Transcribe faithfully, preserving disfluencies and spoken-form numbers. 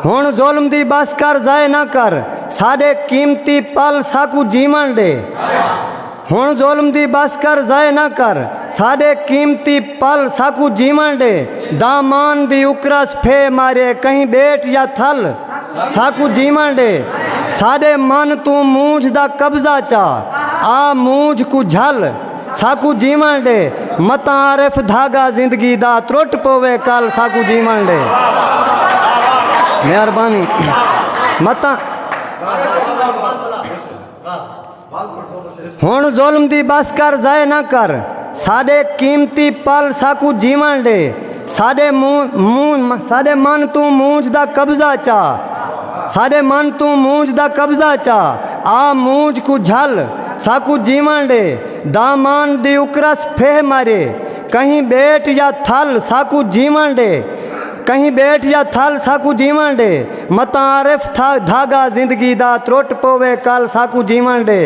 ہݨ ظلم دی بس کر، ضائع نہ کر ساݙے قیمتی پل، ساکوں جیوݨ ݙے۔ ہݨ ظلم دی بس کر، ضائع نہ کر ساݙے قیمتی پل، ساکوں جیوݨ ݙے۔ دامان دی اکرس پھے مارے، کہیں ٻیٹ یا تھل، ساکوں جیوݨ ݙے۔ ساݙے من توں مونجھ دا قبضہ چا، آ مونجھ کوں جھل، ساکوں جیوݨ ݙے۔ متاں عارف دھاڳا زندگی دا ترٹ پووے کل، ساکوں جیوݨ ݙے۔ مہربانی۔ متاں ہݨ ظلم دی بس کر، ضائع نہ کر ساݙے قیمتی پل، ساکوں جیوݨ ݙے۔ ساݙے مون-، مون-، ساݙے من توں مونجھ دا قبضہ چا، ساݙے من توں مونجھ دا قبضہ چا، آ مونجھ کوں جھل، ساکوں جیوݨ ݙے۔ دامان دی اکرس پھے مارے، کہیں ٻیٹ یا تھل، ساکوں جیوݨ ݙے۔ کہیں ٻیٹ یا تھل، ساکوں جیوݨ ݙے۔ متاں عارف تھا-، دھاڳا زندگی دا ترٹ پووے کل، ساکوں جیوݨ ݙے۔